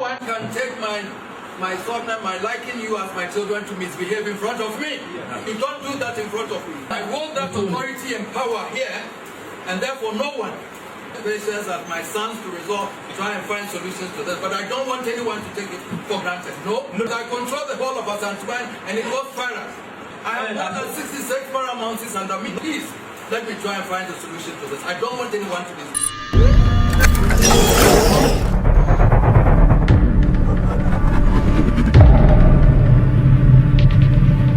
one can take my my softness, my liking you as my children to misbehave in front of me. You don't do that in front of me. I hold that authority and power here, and therefore no one patience as my sons to resolve, try and find solutions to this. But I don't want anyone to take it for granted. No, I control the whole of Asanteman and it goes further. I have more than 66 paramounts under me. Please, let me try and find a solution to this. I don't want anyone to be.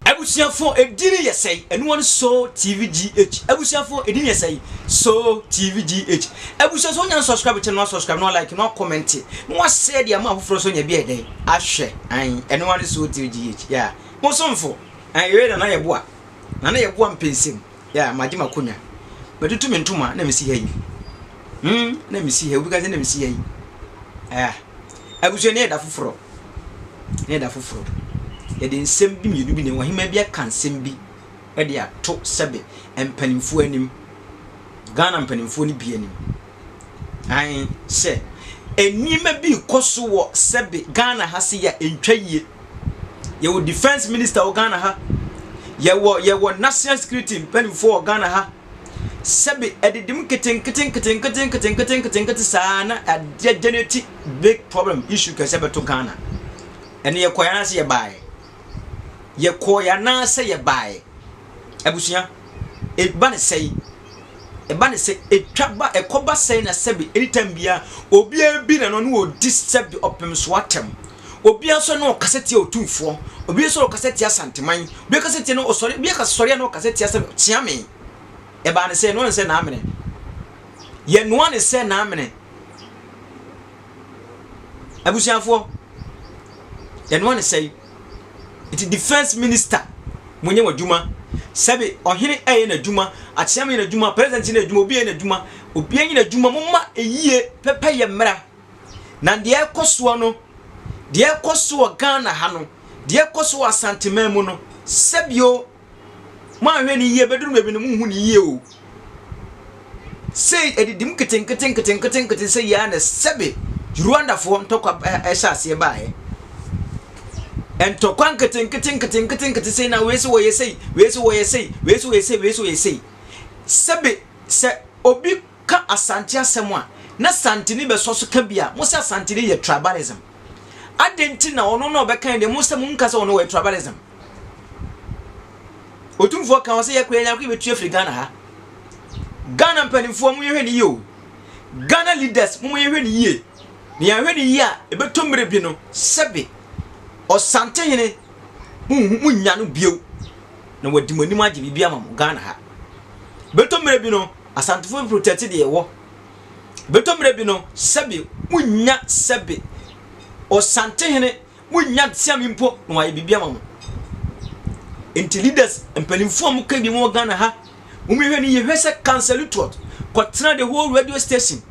Abusuafo edin yɛ sɛe ɛno ne so TV GH abusuafo edin yɛ sɛe so TV GH abusua so onya subscribe channel na subscribe na like na comment na wasɛ de ama afoforɔ so nya bi ɛdɛn ahwɛ an ɛno ne so TV GH ya mo somfo an yɛ na na yɛ boa na na yɛ boa mpensem ya magye makonwa matutu me ntoma na mesi ha yi hmm na mesi ha obi ka sɛ na mesi ha yi eh abusua ne yɛ da foforɔ ne da foforɔ yɛde nsɛm bi mmienu bi na ɔhemmaa bi aka nsɛm bi de ato sɛbe mpanimfoɔ anim Ghana mpanimfoɔ no bi anim ae sɛ nneɛma bi rekɔ so wɔ sɛbe Ghana ha se yɛ ntwa yie yɛwɔ defense minister wɔ Ghana ha yɛwɔ yɛwɔ national security mpanimfoɔ wɔ Ghana ha sɛbe ɛdedim nketenkete nketenkete nketenkete nketenkete saa na adeɛ generate big problem issue kɛsɛ bɛto Ghana Ɛno yɛkɔeɛ anaasɛ yɛbaeɛ? Yɛkɔeɛ anaasɛ yɛbaeɛ? Abusua, ɛba ne sɛe. Ɛba ne sɛ ɛtwa ba ɛkɔba sɛe na sɛbe anytime biara obiara bi na no ne ɔdi sɛbe ɔpem so atɛm. Obiara nso na ɔkasa tia otumfoɔ. Obiara nso ɔkasa tia Asanteman. Obiara kasa tia no ɔsɔre obiara kasa sɔre a na ɔkasa tia sɛbe Kyeame. Ɛbaa ne sɛ yɛnoa ne sɛ n'amene. Yɛnoa ne sɛ n'amene. Abusuafoɔ, yɛnoa ne sɛe. Nti defense minister, monyɛ mo adwuma. Sɛbe ɔhene ɛyɛ n'adwuma, akyeame yɛ n'adwuma, president yɛ n'adwuma, obi yɛ n'adwuma, obi yɛ n'adwuma, momma eyie pɛpɛ yɛ mmra. Na deɛ ɛkɔ soɔ no, deɛ ɛkɔ so wɔ Ghana ha no, deɛ ɛkɔ so wɔ Asanteman mu no, sɛbio Moanhwɛ no yie bɛduru baabi no monhu no yie o. Sei ɛdidi mu nketenkete nketenkete nkete sɛ yia na sɛbe Rwandafoɔ ntɔkwa ɛhyɛ aseɛ baeɛ. Ntɔkwa nketenkete nketenkete nkete sei na wei sɛ wɔyɛ sei, wei sɛ wɔyɛ sei, wei sɛ wɔyɛ sei, wei sɛ wɔyɛ sei. Sɛbe sɛ obi ka Asante asɛm a na Santini bɛsɔ so ka bi a, mo sɛ Asantini yɛ tribalism. Adɛn nti na ɔno na ɔbɛka deɛ mo sɛ mo nka sɛ ɔno wɔyɛ tribalism? Otumfoɔ ka ɔsɛ yɛkɔ yɛn akɔ yɛbɛtu afiri Ghana ha. Ghana mpanimfoɔ mo yɛhwɛ ne yie o. Ghana leaders mo yɛhwɛ ne yie. Na yɛahwɛ ne yie a ɛbɛtɔ mmerɛ bi no sɛbe Ɔsantehene mo mo nya no bio na wadi mo anim agye biribi ama mo Ghana ha. Bɛtɔ mmerɛ bi no Asantefoɔ bi protect deɛ ɛwɔ. Bɛtɔ mmerɛ bi no sɛbe mo nya sɛbe Ɔsantehene Monnya nteame mpo na wɔayɛ biribi ama mo. Nti leaders, mpanimfoɔ a moka bi wɔ Ghana ha, momhwɛ no yie. Hwɛ sɛ Kansalutuot kɔtena the whole radio station,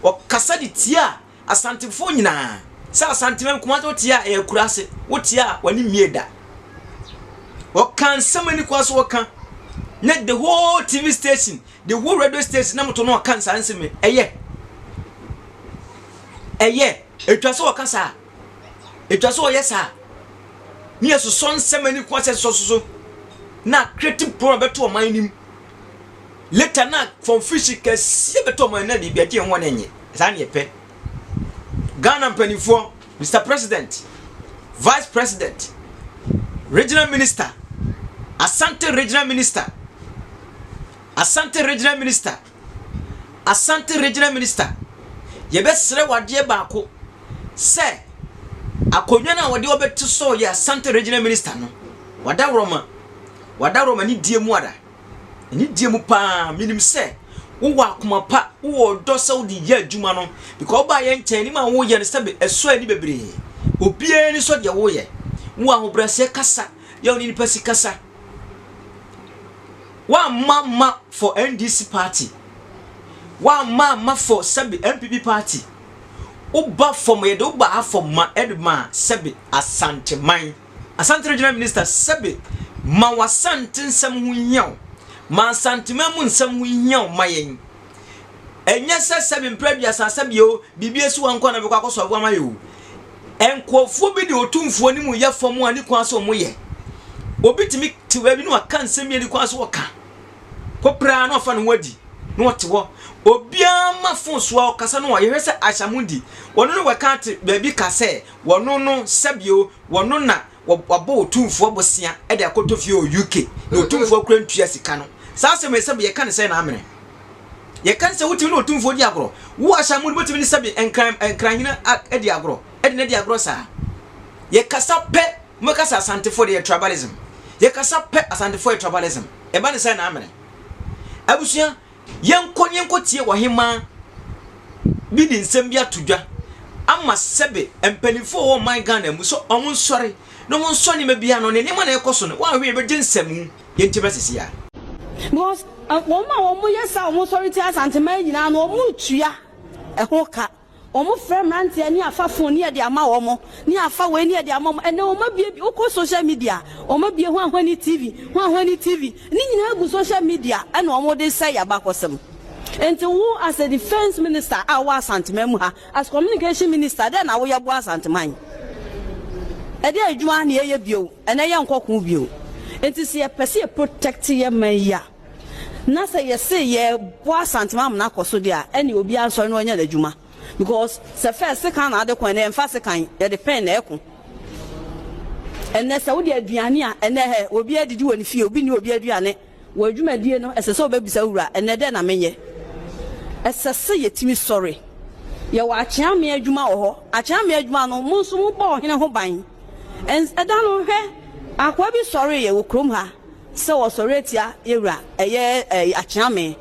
ɔkasa de tia Asantefoɔ nyinaa. Sɛ Asanteman Kumasi wote a ɛyɛ akuraase, wote a w'ani mmie da. Ɔka nsɛm ani kwa so ɔka. Ne the whole TV station, the whole radio station na moto no ɔka nsaa nsɛm ɛyɛ. Ɛyɛ, ɛtwa sɛ ɔka saa. Etwa sɛ ɔyɛ saa. Ne yɛsosɔ nsɛm ani kwan sɛ sosɔ so na creative problem bɛto ɔman anim. Later na confusion kɛseɛ bɛto ɔman na biribi agye ho ne nye. Saa ne yɛpɛ. Ghana mpanimfoɔ, Mr. President, Vice President, Regional Minister, Asante Regional Minister, Asante Regional Minister, Asante Regional Minister, yɛbɛsrɛ wo adeɛ baako sɛ akonnwa no a wɔde wɔbɛto sɛ ɔyɛ Asante Regional Minister no, wadaworoma, wadaworoma ne die mu ara, ne die mu paa, menim sɛ wowɔ akoma pa, wowɔ ɔdɔ sɛ wode yɛ adwuma no, because wobaa yɛn nkyɛn, anim a woyɛ no sɛ ɛsɔ ani bebree, obiara ani sɔ deɛ woyɛ, wowɔ ahobrɛaseɛ kasa, yɛ wo ne nipa si kasa, Wamma amma for NDC party. Wamma amma for sɛbe NPP party. Woba fam yɛde wo ba ha fam ma ɛde ma sɛbe Asanteman. Asante Regional Minister sɛbe ma w'Asante nsɛm ho nhia wo. Ma Asanteman mu nsɛm ho nhia wo ma yɛn. Ɛnyɛ sɛ sɛbe mprɛ aduasa sɛbe o biribi asi hɔ nko na bɛkɔ akɔsɔre ama yɛ o. Nkurɔfoɔ bi de Otumfoɔ anim yɛ fam a ne kwan so wɔyɛ. Obi tumi te baabi na waka nsɛm bi a ne kwan so wɔka. Koraa na ɔfa ne ho adi na ɔte hɔ. Obiara ma fon so a ɔkasa no a yɛhwɛ sɛ ahyɛmudi. Wɔno no wɔka te baabi ka sɛ wɔno no sɛbio wɔno na wabɔ Otumfoɔ bosea de akɔtɔ fie wɔ UK na Otumfoɔ kura ntua sika no. Saa asɛm yi sɛbi yɛka ne sɛ na amene. Yɛka ne sɛ wotumi ne Otumfoɔ di agorɔ. Wo ahyɛmudi wotumi ne sɛbi nkran nkranhene adi agorɔ. Ɛde no adi agorɔ saa. Yɛkasa pɛ mobɛka sɛ Asantefoɔ deɛ yɛ tribalism. Yɛkasa pɛ Asantefoɔ yɛ tribalism. Ɛba ne sɛ na amene. Abusua, yɛnkɔ ne yɛnkɔ tie ɔhemaa bi de nsɛm bi ato dwa ama sɛbe mpanimfoɔ wɔ ɔman Ghana mu sɛ wɔn nsɔre na wɔn nsɔ nneɛma bi ano ne nneɛma na ɛkɔ so no wɔn ahwɛ yɛbɛgye nsɛm yɛnti bɛ sisi a. Because wɔn a wɔn yɛ saa wɔn sɔre tia Asanteman nyinaa no wɔn retua ɛho ka. Wɔfrɛ mmeranteɛ ne afa phone ne yɛde ama wɔn, ne afa wei ne yɛde ama wɔn. Ɛnɛ wɔn abue bi, wokɔ social media, wɔn abue hwanhwani TV, hwanhwani TV, ne nyinaa gu social media ɛna wɔn de sɛe abakɔsɛm. Nti wo as a defence minister a wowɔ Asanteman mu ha, as communication minister, dɛn na woyɛ boa Asanteman? Ɛdeɛn adwuma na yɛyɛ bio? Ɛnɛ yɛnkɔ ko bio. Nti sɛ yɛpɛ sɛ yɛ protect yɛn man yi a, Na sɛ yɛse yɛboa Asantema amena akɔ so deɛ a, ɛneɛ obiara nsɔre na ɔnyɛ n'adwuma. Because sɛ first sekan na ade ko ɛnɛ yɛmfa sekan, yɛde pen na ɛko. Ɛnɛ sɛ wode aduane a, ɛnɛ hɛ, obiara didi wɔ ne fie, obi nni obi aduane. Wɔ adwumadie no, ɛsɛ sɛ wobɛbisa wo wura, ɛnɛ dɛn na menyɛ? Ɛsɛ sɛ yɛtumi sɔre. Yɛwɔ akyeame adwuma wɔ hɔ. Akyeame adwuma no, mo nso mobɔ ɔhene ho ban. Ɛda no, hwɛ, akoa bi sɔreeɛ wɔ kurom ha. Sɛ wɔsɔre atia yɛn wura ɛyɛ Akyeame.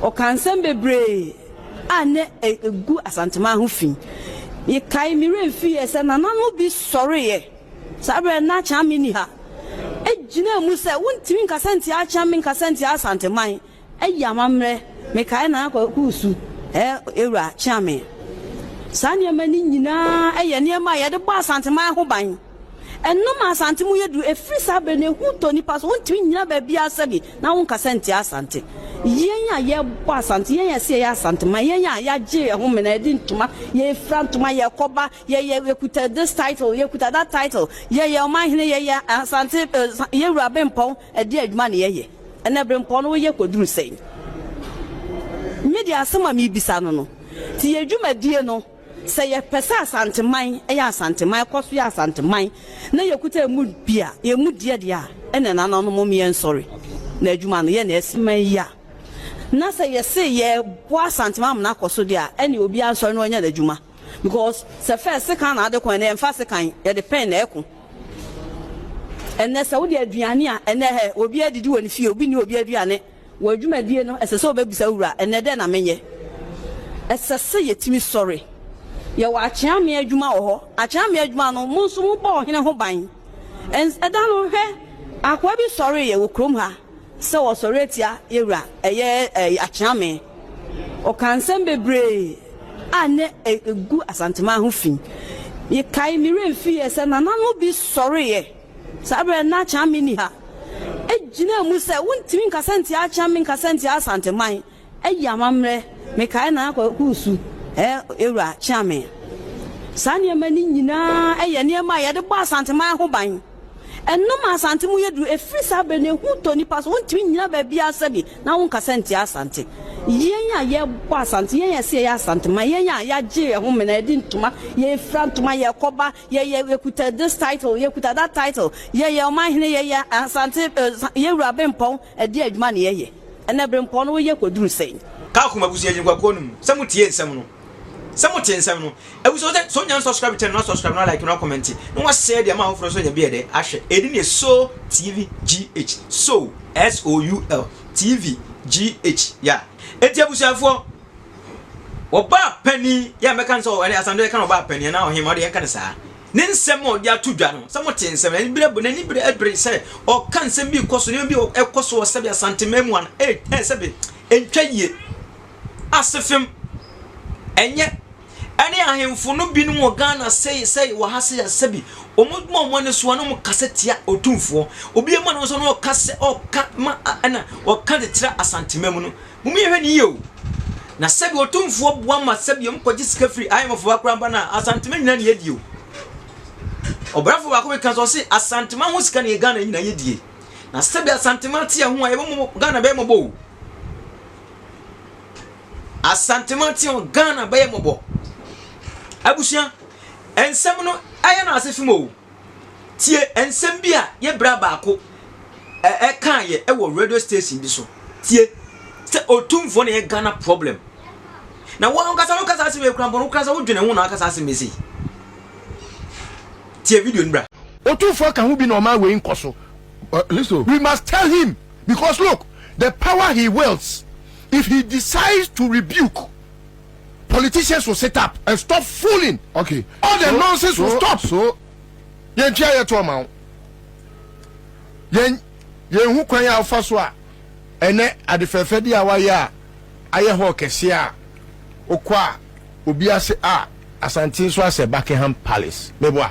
Ɔkaa nsɛm bebree a na ɛgu Asanteman ho fi. Mekae, me werɛ mfii ɛ sɛ nananom bi sɔreeɛ saa berɛ no na Akyeame nni ha, gyinaa mu sɛ wontumi nkasa ntia Akyeame nkasa ntia Asanteman. Ayi amammerɛ, mekae Nana Kwaku Osu, Ewura Kyeame. Saa nneɛma no nyinaa yɛ nneɛma a yɛde bɔ Asanteman ho ban. Ɛno ma Asante mu yɛ duru. Ɛfiri saa berɛ no, ehu tɔ nnipa so. Wontumi nnyina baabiara sɛbi na wonkasa ntia Asante. Yɛn a yɛbɔ Asante, yɛn a yɛse yɛyɛ Asanteman, yɛn a yɛagye yɛn ho mena, yɛde ntoma, yɛfira ntoma, yɛkɔba, yɛyɛ, yɛkuta this title, yɛkuta that title, yɛyɛ ɔmanhene, yɛyɛ Asante, yɛwura Bempɔn, ɛdeɛn adwuma na yɛyɛ? Ɛnɛ berempɔn no woyɛ kɔduru sɛn? Me deɛ asɛm a merebisa no no, nti yɛn dwumadie no, sɛ yɛpɛ sɛ Asanteman yɛ Asanteman, ɛkɔ so yɛ Asanteman, na yɛkuta ɛmu bi a, yɛn mu deɛ deɛ a, ɛna nananom mom yɛnsɔre na adwuma no yɛ na ɛsi man yi a. Na sɛ yɛse yɛreboa Asanteman ama no akɔ so deɛ a, ɛne obiara nsɔre na ɔnyɛ n'adwuma. Because sɛ first sekan na ade ko ɛnɛ yɛmfa sekan, yɛde pen na ɛko. Ɛnnɛ sɛ wode aduane a, ɛnnɛ hɛ, obiara didi wɔ ne fie, obi nni obi aduane. Wɔ adwumadie no, ɛsɛ sɛ wobɛbisa wo wura, ɛnnɛ dɛn na menyɛ? Ɛsɛ sɛ yɛtumi sɔre. Yɛwɔ akyeame adwuma wɔ hɔ. Akyeame adwuma no, mo nso mobɔ ɔhene ho ban. Ɛda no, hwɛ, akoa bi sɔreeɛ wɔ kurom ha. Sɛ wɔsɔre atia yɛn wura ɛyɛ Akyeame. Ɔkaa nsɛm bebree a na ɛgu Asanteman ho fi. Mekae, me werɛ mfiiɛ sɛ nananom bi sɔreeɛ saa berɛ no na Akyeame nni ha, gyinaa mu sɛ wontumi nkasa ntia Akyeame nkasa ntia Asanteman. Ayi amammerɛ, mekae Nana Kwaku Osu, Ewura Kyeame. Saa nneɛma no nyinaa yɛ nneɛma a yɛde bɔ Asanteman ho ban. Ɛno ma Asante mu yɛ duru. Ɛfiri saa berɛ no, ehu tɔ nnipa so. Wontumi nnyina baabiara sɛbi na wonkasa ntia Asante. Yɛn a yɛbɔ Asante, yɛn a yɛse yɛyɛ Asanteman, yɛn a yɛagye yɛn ho mena, yɛde ntoma, yɛfira ntoma, yɛkɔba, yɛyɛ, yɛkuta this title, yɛkuta that title, yɛyɛ ɔmanhene, yɛyɛ Asante, yɛwura Bempɔn, ɛdeɛn adwuma na yɛyɛ? Ɛnɛ berempɔn no woyɛ kɔduru sɛn? Kaa koma abusua gyina no mu sɛ mo tie nsɛm no sɛ mo te nsɛm no abusua sɛ sɛ onya subscribe channel na subscribe na like na comment na wa share de ama afoforo nso nya bi ɛdɛ ahwɛ edi ne so tv gh so s o u l tv gh ya eti abusuafoɔ wɔbaa panin yɛ mɛka sɛ ɔne asante yɛka no ɔbaa panin anaa ɔhema ɔde yɛnka no saa Ne nsɛm a ɔde ato dwa no, sɛ mote nsɛm, n'ani bere n'ani bere bere sɛ ɔka nsɛm bi kɔ so, nneɛma bi ɛkɔ so wɔ sɛbe Asanteman mu a, ɛ ɛ sɛbe ɛntwa yie. Asefem, ɛnyɛ ɛne ahemfo no binom wɔ Ghana sɛi sɛi wɔ ha sɛ sɛbi wɔn ma wɔn ani so a na wɔn kasa tia otumfoɔ. Obi ama ne so na ɔka sɛ ɔka ma ɛna ɔka de kyerɛ Asanteman mu no. Mom yɛhwɛ no yie o. Na sɛbi otumfoɔ boa ma sɛbi wɔn kɔgye sika firi IMF hɔ koraa mpo no a, Asanteman nyinaa na yɛdi o. Ɔbrafo baako bi ka sɛ ɔse Asantema ho sika na yɛ Ghana nyinaa yɛdie. Na sɛbi Asantema te ɛho a yɛbɛmɔ Ghana bɛyɛ mɔbɔ o. Asantema te ho Ghana bɛyɛ mɔbɔ. Abusua, nsɛm no ayɛ no ase fim o. Tie nsɛm bi a yɛ bra baako ɛkaa yɛ ɛwɔ radio station bi so. Tie sɛ otumfoɔ na yɛ Ghana problem. Na wɔn ankasa no kasa asɛm ekura mbɔ no kura sɛ wodwene ho na akasa asɛm esi. Tie video no bra. Otumfoɔ ka ho bi na ɔman wei nkɔ so. We must tell him because look the power he wields if he decides to rebuke politicians will sit up and stop fooling. Okay. All the so, nonsense so, will stop. So Yɛn tua yɛ to ɔma wo. Yɛn yɛn hu kwan a wofa so a ɛnɛ ade fɛfɛ de a wayɛ a ayɛ hɔ kɛseɛ a wokɔ a obi ase a Asante nso asɛ Buckingham Palace. Meboa.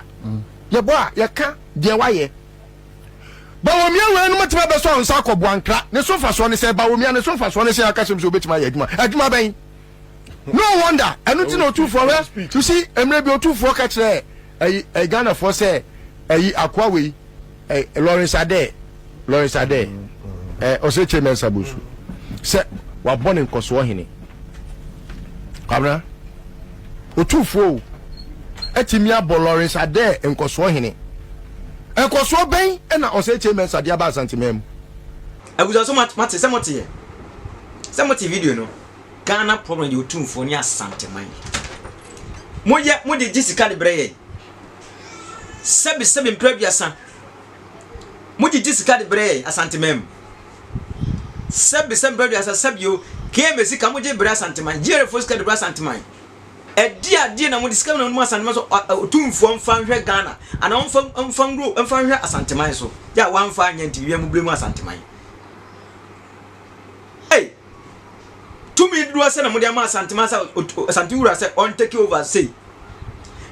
Yɛbɔ a yɛka deɛ wayɛ. Bawumia wei no mɛtumi abɛsɔ nsa akɔ Boankra ne so mfasoɔ ne sɛ Bawumia ne so mfasoɔ ne sɛ aka sɛm sɛ obɛtumi ayɛ adwuma adwuma bɛn no wonder ɛno ti na otumfoɔ hwɛ you see mmerɛ bi otumfoɔ ka kyerɛ ɛyi ɛyi Ghanafoɔ sɛ ɛyi akoa wei ɛ Lawrence Adair Lawrence Adair ɛ ɔsɛ kyɛ mɛnsa bosu sɛ wabɔ ne nkɔsoɔ hene Kwabena otumfoɔ o ɛtumi abɔ Lawrence Adair nkɔsoɔ hene nkɔsoɔ bɛn ɛna ɔsɛ kyɛ mɛnsa de aba Asanteman mu. Abusua so mate sɛ mote yɛ sɛ mote video no Ghana problem yɛ otumfoɔ ne Asanteman moyɛ mode gye sika de brɛ yɛn sɛbi sɛbi mpere aduasa mogye gye sika de brɛ yɛn Asanteman mu sɛbi sɛbi mpere aduasa sɛbi o KMA sika mogye brɛ Asanteman GRA sika de brɛ Asanteman ɛdi adeɛ na mode sika na mo Asanteman so otumfoɔ mfa nhwɛ Ghana anaa ɔmfa mfa nguro mfa nhwɛ Asanteman so yɛ a wamfa anyɛ nti biribi a mo brɛ mu Asanteman. Ei! Tumi dodoɔ sɛ na mode ama Asantema sɛ Asante wura sɛ ɔn take over sei.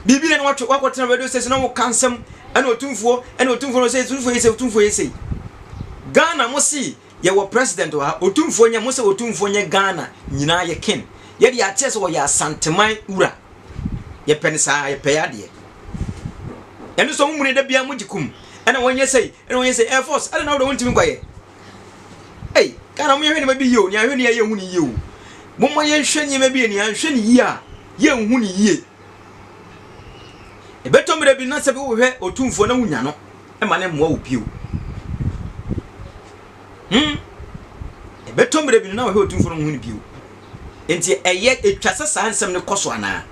Biribi na watwe wakɔtena radio station na woka nsɛm ɛna otumfoɔ ɛna otumfoɔ no sɛ otumfoɔ yɛ sɛ otumfoɔ yɛ sei. Ghana mo se yɛwɔ president wɔ ha otumfoɔ nyɛ mo sɛ otumfoɔ nyɛ Ghana nyinaa yɛ king. Yɛde akyerɛ sɛ ɔyɛ Asanteman wura. Yɛpɛ no saa yɛpɛ yɛ adeɛ. Ɛno sɛ mo mu ne da biara mo gye kum ɛna wɔnyɛ sei ɛna wɔnyɛ sei Air Force ɛna na wode wontumi nkɔyɛ. Ei, Ghana mo yɛhwɛ nneɛma bi yie o, nea yɛhwɛ ne yɛ yɛnhu ne yie o. Momma yɛnhwɛ nneɛma bi yie, nea yɛnhwɛ ne yie a yɛnhu ne yie. Ɛbɛtɔ mmerɛ bi na sɛ bi wohwɛ otumfoɔ na wonya no, ɛma ne mmoa wo bio. Hmm. Ɛbɛtɔ mmerɛ bi no na wohwɛ otumfoɔ no wohu ne bio. Enti ɛyɛ etwa sɛ saa nsɛm no kɔ so anaa?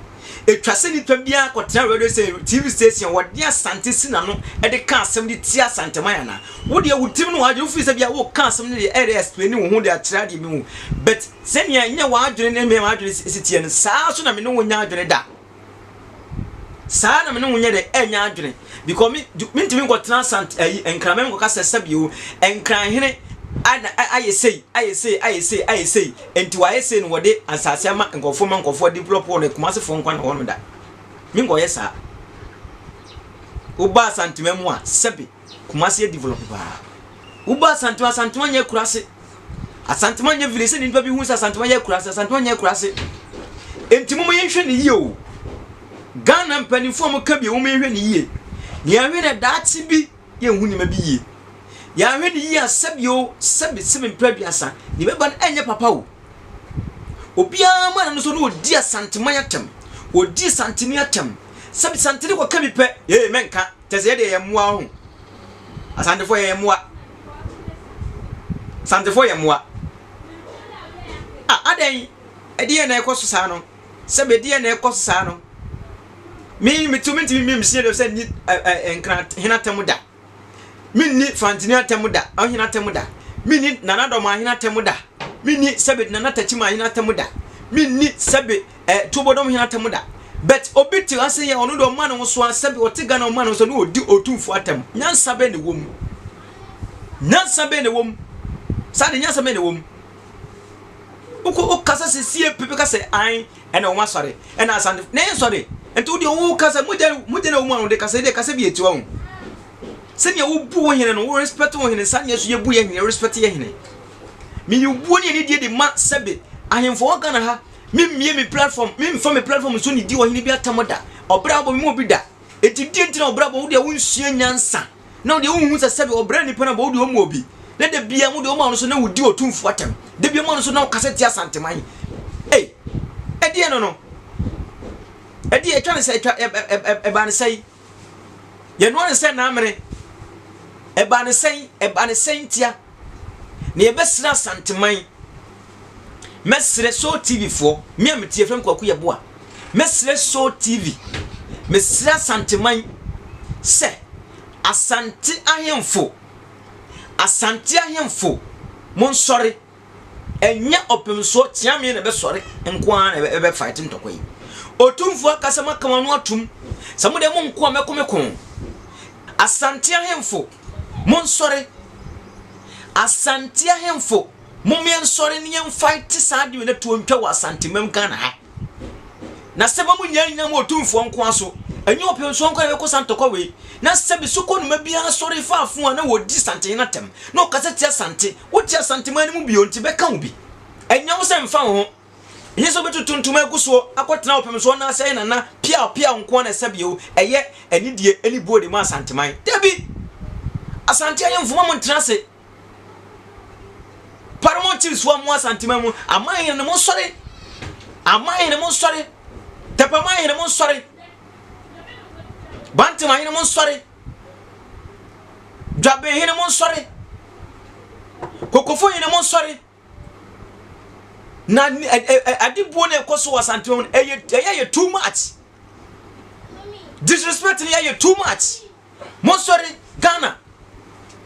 Etwa sɛ nipa biara kɔtena radio station, TV station, wɔde Asante si n'ano de ka asɛm de tia Asanteman anaa? Wo deɛ wo tirim no w'adwene wofiri sɛ bia woka asɛm no deɛ ɛyɛ explain wo ho de akyerɛ adeɛ bi ho but sɛnea ɛnyɛ w'adwene ne me m'adwene si teɛ no saa so na me ne wo nyɛ adwene da. Saa na me ne wo nyɛ dɛ ɛnyɛ adwene because me mentumi nkɔtena asante ayi nkran mɛnkɔka sɛ sɛbi o nkranhene ayɛ sei ayɛ sei ayɛ sei ayɛ sei nti wayɛ sei no wɔde asase ama nkurɔfoɔ ma nkurɔfoɔ develop wɔ no kumasefoɔ nkwa na hɔ no da menkɔyɛ saa woba asantema mu a sɛbi Kumasi adevelop paa. Woba Asantema, Asantema nyɛ akurase. Asantema nyɛ village sɛ nipa bi hu sɛ Asantema yɛ akurase, Asantema nyɛ akurase. Enti mo yɛnhwɛ ne yie o. Ghana mpanimfoɔ a moka bi mo yɛnhwɛ ne yie. Nea yɛahwɛ no daakye bi yɛnhu nneɛma bi yie. Yɛahwɛ ne yie a sɛbi o, sɛbi sɛbi mpɛ aduasa, ne bɛba no ɛnyɛ papa o. Obiara ma no so no ɔdi Asantema atɛm, ɔdi Santene atɛm. Sɛbi Santene kɔka bi pɛ, ee mɛnka. Kyɛ sɛ yɛdeɛ yɛ mmoa ho. Asantefoɔ yɛyɛ mmoa. Asantefoɔ yɛ mmoa. Ah, adɛn? Ɛdeɛ na ɛkɔ so saa no. Sɛbe ɛdeɛ na ɛkɔ so saa no. Me metu mentumi mmie me sie sɛ ni nkran hena tɛm da. Menni fantini atɛm da, ɔhene atɛm da. Menni nanadɔm ahene atɛm da. Menni sɛbe nana takyim ahene atɛm da. Menni sɛbe Eh tuobodom hene atɛm da. But obi te ase yɛ ɔno de ɔma ne ho so a sɛbi ɔte Ghana ɔma ne ho so ne ɔdi otumfoɔ atɛm. Nyansa bɛn na ɛwɔ mu? Nyansa bɛn na ɛwɔ mu? Saa de nyansa bɛn na ɛwɔ mu? Wokɔ wokasa sɛ sie pepe ka sɛ an ɛna wɔn asɔre ɛna asante na yɛn sɔre nti wo deɛ wo kasa mogya mogya na ɛwɔ mu a wɔde kasa deɛ kasa bi etiwa ho. Sɛnea wobu wo hene no wo respect wo hene saa nea so yɛbu yɛ hene respect yɛ hene. Meyi buo ne anidie de ma sɛbe ahemfo wɔ Ghana ha. Memmie me platform, memfa me platform so nnidi ɔhene bi atɛm da. Ɔbrɛ abɔ me mu obi da. Enti deɛ nti na ɔbrabɔ wo deɛ wonsua nyansa na wo deɛ wonhu sɛ sɛbi ɔbrɛ nipa na bɔ wo deɛ ɔmu obi na da bia wo deɛ ɔma no so na wodi otumfoɔ atɛm da bia ɔma no so na wokasa tia Asanteman. Ei, ɛdeɛ no no ɛdeɛ ɛtwa ne sɛ ɛtwa ɛba ne sɛn yɛnoa ne sɛ naamene ɛba ne sɛn ɛba ne sɛn tia na yɛbɛsrɛ Asanteman. Mɛsrɛ Soul TV foɔ, me a mete yɛfrɛ me Kwaku Yeboah. Mɛsrɛ Soul TV, mesrɛ Asanteman sɛ Asante ahemfo, Asante ahemfo monsɔre. Ɛnyɛ ɔpemsoɔ kyeame na ɛbɛsɔre nko ara na ɛbɛ fight ntɔkwa yi. Otumfoɔ akasa maka wɔn ano atum sɛ mo deɛ mo nko a mɛko me ko. Asante ahemfo monsɔre. Asante ahemfo Mom yɛnsɔre ne yɛn fight saa adeɛ na tuo ntwa wɔ Asantemam Ghana ha. Na sɛ ma mo nyinaa nyina mo otumfoɔ nko aso, ɛnyɛ ɔpemsoɔ nko na bɛkɔ saa ntɔkwa wei. Na sɛ bi so kɔ noma biara sɔre fa afo a na wɔdi Santehene atɛm, na ɔkasa tia Sante, wote Asanteman no mu bio nti bɛka wo bi. Ɛnyɛ wo sɛ mfa wo ho. Ɛnyɛ sɛ wobɛtutu ntoma agu soɔ akɔtena ɔpemsoɔ nan ase ayɛ nana piaw piaw nko ara na ɛsɛ bio, ɛyɛ anidie ne buo de ma Asanteman. Dabi! Asante ahemfo ma mo ntena ase. Paramount chiefs wa mo Asanteman mu, aman hene no monsɔre. Aman hene monsɔre. Tɛpaman hene monsɔre. Bantam ahene monsɔre. Dwaben hene monsɔre. Kokofo hene monsɔre. Na adebuo na ɛkɔ so wɔ Asanteman mu ɛyɛ ɛyɛ yɛ too much. Disrespect no yɛ too much. Monsɔre Ghana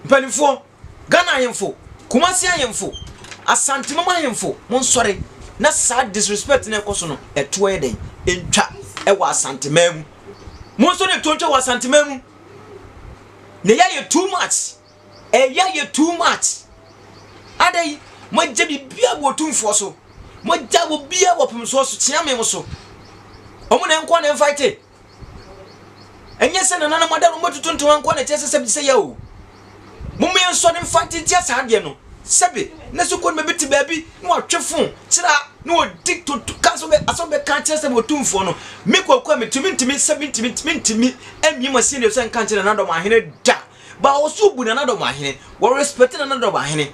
mpanimfoɔ, Ghana ahemfo, Kumasi ahemfo, Asantemam ahemfo, monsɔre na saa disrespect na ɛkɔ so no ɛtoɔ yɛ dɛn ntwa ɛwɔ Asanteman mu. Monsɔre ɛtoɔ ntwa wɔ Asanteman mu. Na ɛyɛ yɛ too much. Ɛyɛ yɛ too much. Adɛn moagya biribiara wɔ otumfoɔ so. Moagya obiara wɔ pemsoɔ so, kyea me mo so. Ɔmo na ɛnkoa na ɛmfaete. Ɛnyɛ sɛ nananom ada no wɔatutu ntoma nko na ɛkyerɛ sɛ sɛbi sɛ yɛ o. Momma yɛnsɔre mfa ntiatia saa adeɛ no. Sɛbi na sukuu no bɛbi te baabi na watwe fon kyerɛ a na wɔdi toto ka sɛ asɛm bɛka akyerɛ sɛ wɔtumfoɔ no. Me kwaku a metumi ntumi sɛbi ntumi mentumi mmie ma senior sɛ nka nkyerɛ nanadɔm ahene da. Ba wɔ so bu nanadɔm ahene. Wɔ respect nanadɔm ahene.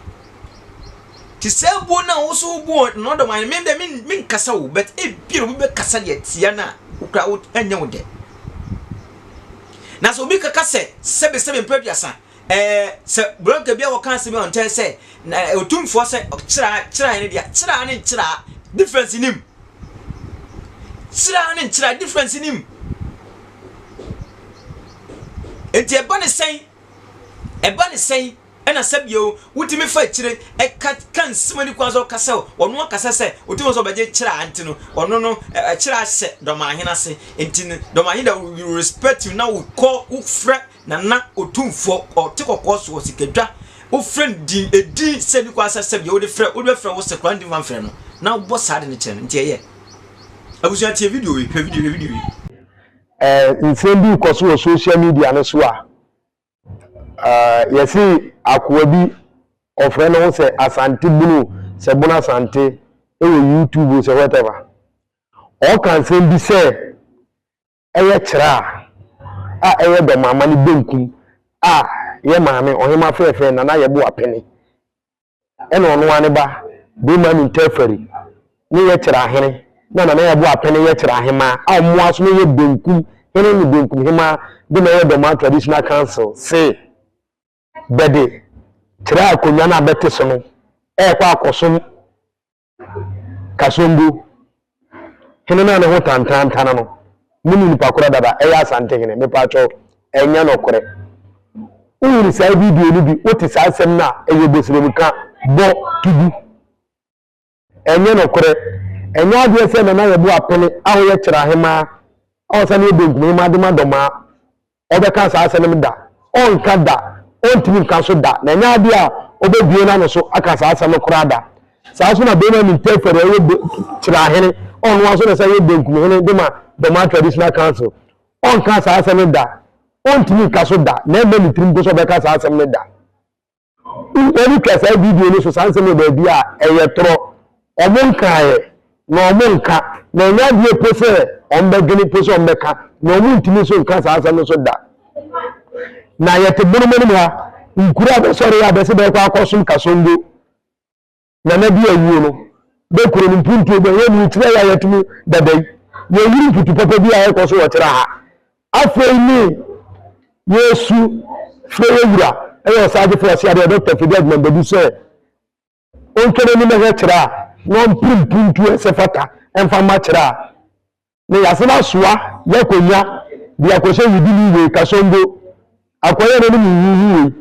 Te saa buo no a wo so wobu wɔn no dɔm ayɛ me dɛ menkasa wo but ebia obi bɛkasa deɛ tia no a wokura wo ɛnyɛ wo dɛ. Na sɛ obi kaka sɛ sɛbe sɛbe mpɛ aduasa ɛɛ sɛ blɔga bi a wɔka asɛm a ɔnkyɛn sɛ na otumfoɔ sɛ kyerɛ kyerɛ ne deɛ kyerɛ ne nkyerɛ difference nim kyerɛ ne nkyerɛ difference nim nti ɛba ne sɛn ɛba ne sɛn Ɛna sɛ bio, wotumi fa akyire ka ka nsɛm ani kwan sɛ ɔka sɛ ɔno akasa sɛ otumi sɛ ɔbɛgye kyerɛ nti no ɔno no kyerɛ ahyɛ dɔmahene ase nti no dɔmahene da we respect you na wokɔ wofrɛ nana otumfoɔ ɔte kɔkɔɔ so wɔ sikadwa wofrɛ no din edin sɛ ni kwan sɛ sɛ bio wode frɛ wode bɛfrɛ wo sɛ kora ndi fa mfrɛ no na wobɔ saa de no kyerɛ no nti ɛyɛ abusua tie video yi hwɛ video hwɛ video yi. Ɛɛ nsɛm bi rekɔ so wɔ social media no so a Yɛse akoa bi ɔfrɛ ne ho sɛ Asante Bunu sɛ Bono Asante wɔ YouTube sɛ whatever. Ɔka nsɛm bi sɛ ɛyɛ kyerɛ a a ɛyɛ dɔmama ne benkum a yɛ maame ɔhema frɛfrɛ Nana Yeboah Pene. Ɛna ɔno ara ne ba Bema Nintafari ne yɛ Kyerɛahene na Nana Yeboah Apene yɛ Kyerɛahemaa a wɔn ara nso no yɛ Benkum hene ne Benkum hemaa de na ɛyɛ Dormaa Traditional Council se bɛde Kyerɛ akonnwa no a bɛte so no ɛrekɔ akɔsom Kasongo hene no a ne ho tantaantana no, mo ne nipa korɔ dada, ɛyɛ Asante hene, mepaakyɛw, ɛnyɛ nɔkorɛ. Wohunu saa video no bi, wote saa asɛm no a, ɛyɛ bosremka, bɔ tugu. Ɛnyɛ nɔkorɛ. Ɛnyɛ adeɛ sɛ Nana Yeboah Apene a ɔyɛ Kyerɛahemaa a ɔsane yɛ Benkumhemaa de ma Dɔmaa ɔbɛka saa asɛm no da. Ɔnka da. Ɔntumi nka nso da. Na ɛnyɛ adeɛ a ɔbɛbue n'ano so aka saa asɛm no koraa da. Saa nso na Benjamin Teferi a ɔyɛ Be Kyerɛahene, ɔno ara nso na ɛsan yɛ Benkumhene de ma Dormaa Traditional Council. Ɔnka saa asɛm no da. Ɔntumi nka so da. Na ɛmma ne tirim mpo sɛ ɔbɛka saa asɛm no da. Wɔn twa saa video no so saa nsɛm wɔ baabi a ɛyɛ torɔ. Wɔn nkaeɛ na wɔn nka na ɛnyɛ adeɛ po sɛ wɔn bɛdwene po sɛ wɔn bɛka. Na ɔmo ntumi nso nka saa asɛm no so da. Na yɛte bonom anim ha, nkuro a bɛsɔre a bɛsɛ bɛkɔ akɔsom Kasongo, Nana bi awuo no, bɛ kuro no mpuntuo bɛ yɛ mu kyerɛ yɛ a yɛte mu dada yi. Yɛhunu mputu papa bi a ɛkɔ so wɔ kyerɛ ha. Afei ne yɛsu frɛ yɛ wura ɛyɛ ɔsagyefo ɔseadeɛ Dr. Fidi Agyeman Badu sɛ ɔntwa n'anim ɛhwɛ kyerɛ a na ɔmpere mpuntuo ɛsɛ fata ɛmfa mma kyerɛ a na yɛasan asoa yɛ akonnwa de akɔhyɛ wudini wei Kasongo akɔyɛ n'anim huhu wei.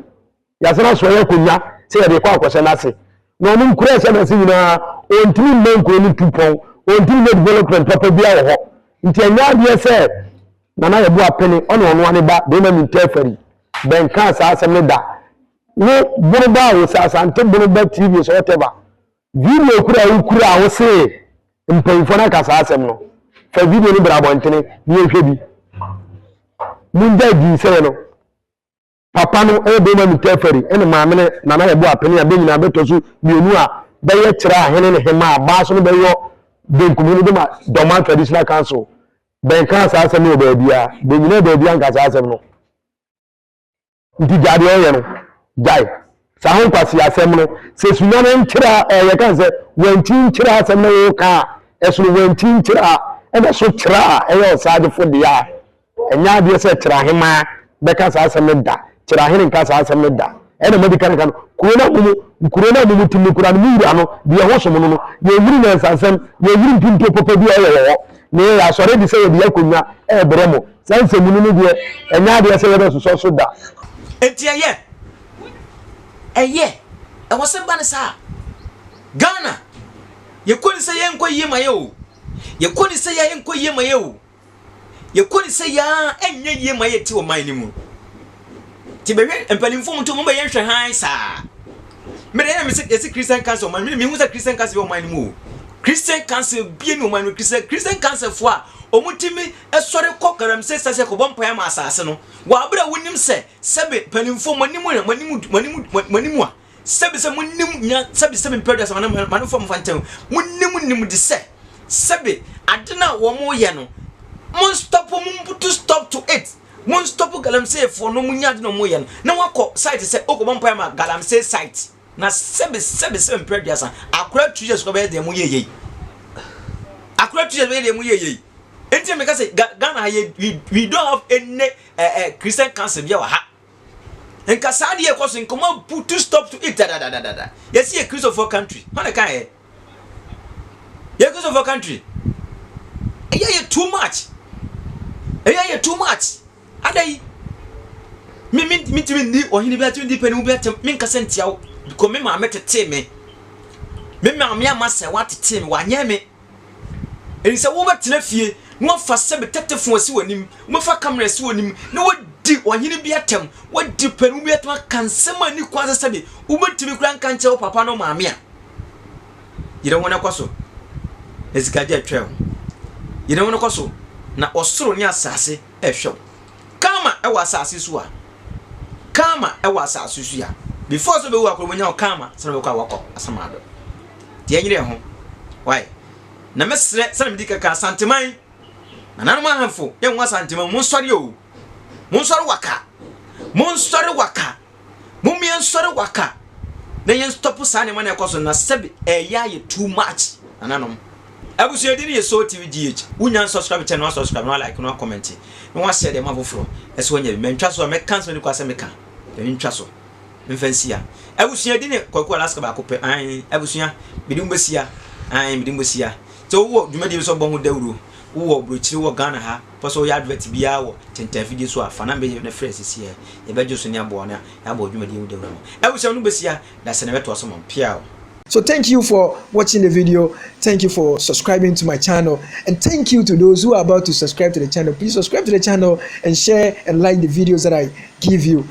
Yɛasan asoa yɛ akonnwa sɛ yɛde kɔ akɔhyɛ n'ase na ɔno nkura ɛhyɛ n'ase nyinaa ɔntumi mma nkuro no tu pɔn, ɔntumi mma development papa biara wɔ hɔ. Nti ɛnyɛ adeɛ sɛ Nana Yɛbo Apene ɔne ɔno ane ba Bɛrima Mintɛfari bɛnkaa saa asɛm no da. Wo bono ba a wo sɛ Asante bono ba TV sɛ whatever video kura a wokura a wo se mpanyinfoɔ no aka saa asɛm no, fa video no bra abɔntene na yɛnhwɛ bi. Mongyae dinsɛeɛ no. Papa no yɛ Bɛrima Mintɛfari ɛne maame no Nana Yɛbo Apene a bɛ nyinaa bɛtɔ so mmienu a bɛyɛ kyerɛ ahene ne hemaa baa so no bɛyɔ benkumhene de ma Dɔma Traditional Council. Bɛnkaa saa asɛm no wɔ baabiara. Bɛnyinaa baabiara nka saa asɛm no. Nti gyae deɛ ɔyɛ no. Gyae. Saa ho nkwaseasɛm no. Sɛ sunya no nkyerɛ a, ɛɛ yɛka sɛ wankyi nkyerɛ asɛm no woka a, ɛsono wankyi nkyerɛ a, ɛna so kyerɛ a ɛyɛ ɔsagyefo deɛ a, ɛnyɛ adeɛ sɛ kyerɛahemaa bɛka saa asɛm no da. Kyerɛahene nka saa asɛm no da. Ɛna madi kan ka no, kuro no a mo mu, nkuro no a mo mu tim no koraa no, mo wura no, deɛ ɛho som no no, yɛnhunu nyansansɛm, yɛnhunu mpuntuo papa bi a ɔyɛ wɔ hɔ. Na yɛyɛ asɔre de sɛ yɛde yɛn akonnwa rebrɛ mo. Saa nsɛmunu no deɛ, ɛnyɛ adeɛ sɛ yɛbɛsosɔ so da. Enti ɛyɛ, ɛyɛ, ɛwɔ sɛ ba no saa. Ghana, yɛkɔ ni sɛ yɛnkɔ yie ma yɛ o. Yɛkɔ ni sɛ yɛnkɔ yie ma yɛ o. Yɛkɔ ni sɛ yɛa ɛnyɛ yie ma yɛ te ɔman no mu. Nti bɛhwɛ mpanimfoɔ mu nti wɔn bɛyɛ nhwɛ hann saa. Mede ɛna mese yɛsi Christian Council ɔman mu, mehu sɛ Christian Council bi ɔman no mu o. Christian Council bie ne ɔman no Christian Christian Council foɔ a wɔn tumi sɔre kɔ galamsey sase kɔbɔ mpaeɛ ama asase no. Wɔ abere a wonim sɛ sɛbe mpanimfoɔ mo anim mo anim mo anim mo anim a sɛbe sɛ mo nim nya sɛbe sɛbe mpɛ duasa ma no fam fa ntɛm mo nim nim de sɛ sɛbe ade no a wɔn yɛ no mo stop mo put stop to it. Mon stop galamsey foɔ no ɔmo nya ade na ɔmo yɛ no na wakɔ site sɛ okɔ bɔ mpaeɛ ma galamsey site na sɛbe sɛbe sɛbe mpere aduasa akora 2 years kɔ bɛyɛ deɛ mo yɛ yei akora 2 years bɛyɛ deɛ mo yɛ yei nti na meka sɛ Ghana ha yɛ we don't have any Christian council bi wɔ ha nka saa deɛ ɛkɔ so nka mo put to stop to it dadadadada yɛsi yɛ Christopher country hɔn na kan yɛ Yɛ Christopher country. Ɛyɛ yɛ too much. Ɛyɛ yɛ too much. Ada yi. Me me me timi ndi ɔhene bi atimi ndi panin bi atem me nkasa ntia wo because me maame tetee me. Me maame ama sɛ watetee me wanyɛ me. Ɛni sɛ wobɛtena fie na wafa sɛ betetefo asi w'anim, wobɛfa kamera asi w'anim na wadi ɔhene bi atem, wadi panin bi atem aka nsɛm a ni kwan sɛ sɛbe wobɛtumi kura nka nkyerɛ wo papa no maame a. Yere ho na kɔ so, na sikagye retwɛn wo. Yere ho na kɔ so, na ɔsoro ne asase rehwɛ wo. Karma wɔ asase so a. Karma wɔ asase so a. Before sɛ wobɛwu akɔ wobɛnya wo karma sɛ wobɛkɔ a wakɔ asamado. Nti yɛnyere yɛn ho. Why? Na mɛsrɛ sɛ na medi kaka Asanteman, nananom ahemfo, yɛnwo Asanteman, monsɔre o. Monsɔre waka. Monsɔre waka. Mom yɛn sɔre waka na yɛn stop saa nneɛma na ɛkɔ so na sɛbi ɛyɛ ayɛ too much nananom. Abusua din yɛ Soul TV GH. Wo nya nsubscribe kyɛ no wa subscribe na wa like na wa comment na wa share de ma foforɔ ɛso wanya bi. Mantwa so a mɛka nsɛm ani kwa sɛ meka. Mentwa so. Memfa nsia. Abusua din ne Kwaku Alaska baako pɛ. Ae abusua mede mo bɛsia. Ae mede mo bɛsia. Sɛ wowɔ dwumadie bi sɛ ɔbɔ ho dawuro wowɔ burokyire wɔ Ghana ha pɛ sɛ woyɛ advert biara wɔ tenten afidie so a fa number yi na frɛ sisi ɛ yɛbɛgye so ne aboa na yɛabɔ wo dwumadie ho dawuro ama wo. Abusua no bɛsia da sɛ na ɛbɛtoa so ma wo. Piaw. So thank you for watching the video. Thank you for subscribing to my channel. And thank you to those who are about to subscribe to the channel. Please subscribe to the channel and share and like the videos that I give you.